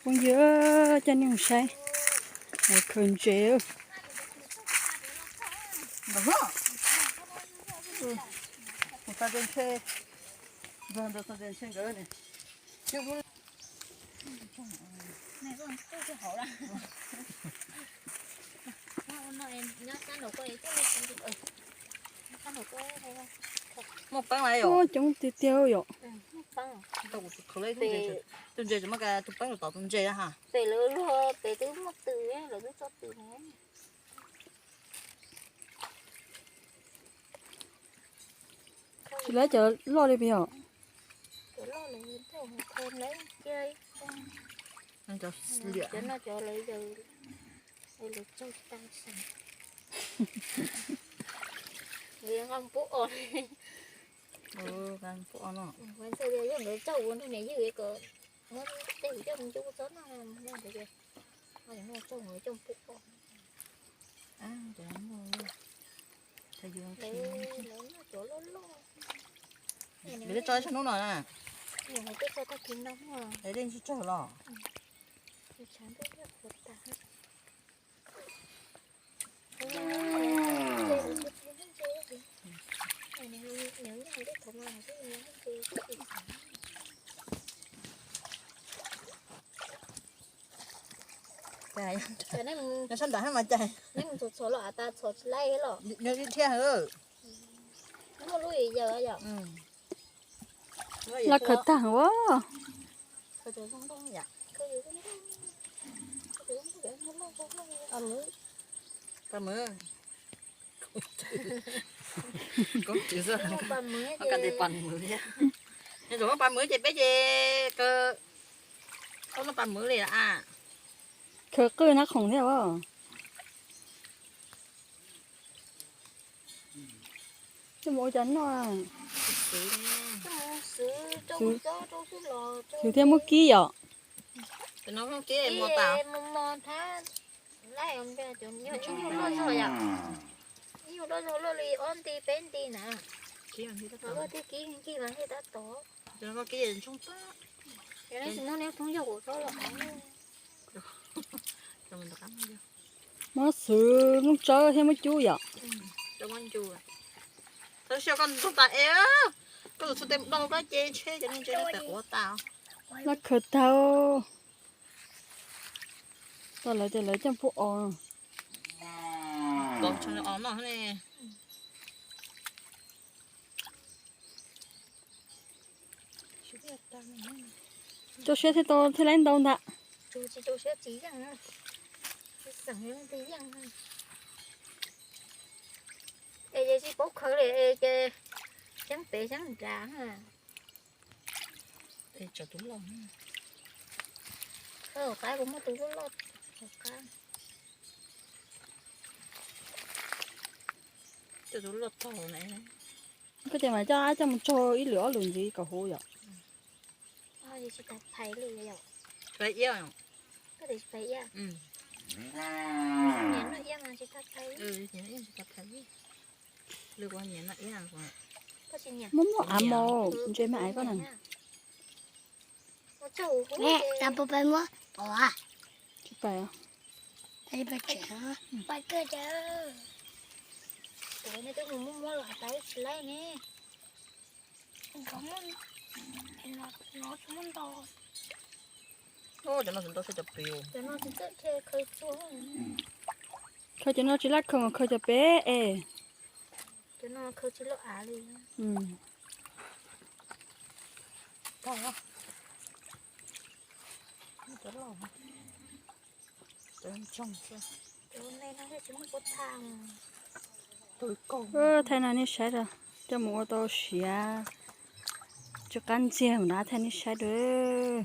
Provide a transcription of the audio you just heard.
Phooj ywg, coj nej mus saib, lawv khaws ntses. Mus txog tus ntshe, ntxog ntawd txog tus ntshe nkawd ne. Muaj peeb lawm yom? Coob tiag tiag yom. Tus ntses tsis muaj tus peeb tom tus ntses ha. Pem lawv luag pem twb muaj tws, lawv twb tso tws na. Tsis lawv cov loj li pes yom? Cov loj lawv khaws lawv cia, cov no cov lawv yaws, lawv tsaug tag xwb. Nqa pub os, nqa pub os no. Ua ntxhais tias yog nkawd tsaug ua nrog niam ywg kom muab tej coj mus ncu txob noj, nkawd tias tsaug nkawd coj pub os. Lawv tso ib tsob hnub no na. Lawv tso tag kis no, lawv tsis tso los. Nyob sab nram hab mas cas, neb mus txhom txhom los tas txhom tsis laib los. Nyob ib thiab hwb. Muaj lub yaws yom. Laj khaws tag ua. Koob tw xwb, koj tes pas mwv thiab. Nws tseem muaj pas mwv ces peb ces kaw, tau muaj pas mwv li a. Khaws qwj nab khoom thiab os. Coj mus ua cas noj? Xwv thiab muab kib yom. Ib nyuag loj zog yom. Ib nyuag loj zog luaj li ob nti peb nti na. Luaj thiab kib nkig mas thiaj tab tom. Kib ntsoog tag. Yog nej tsis muab neb thoob yog kuv txhob los. Muab xwv, muab tsawb thiab muab cub yom. Txhob siab koj ntsoog tas es, koj tus txhua tes do koj ces ntshe cov neeg tsev tas quav tas. Laj khaws tag. Tau lawv ces lawv coj pub os. Tau os noj ne. Rau siab thiaj tau thiaj laib ntau ntag. Es tsis paub khaws li es ces xyeeb pem xyeeb nrad. Tso tus loj, qab kuv muab tus loj loj, qab. Coj tus loj tog na. Koj ces mas coj, coj mus tsau ib lwm ob lwm ntxiv kom huv yom. Tsis tas phais li yom. Phais iab. Koj tias tsis phais iab? Nyiam noj iab mas tsis tas phais. Tsis tas phais li. Lwm ua nyiam noj iab. Muaj muaj av mas, ntse mas aiv koj na. Tsis pais. Khaws cov no tsis laj khaws, khaws cov pem es. Thaij no nej saib, coj mus ua tau siav, tsw qab ntxiag mus na, thaij nej saib dua.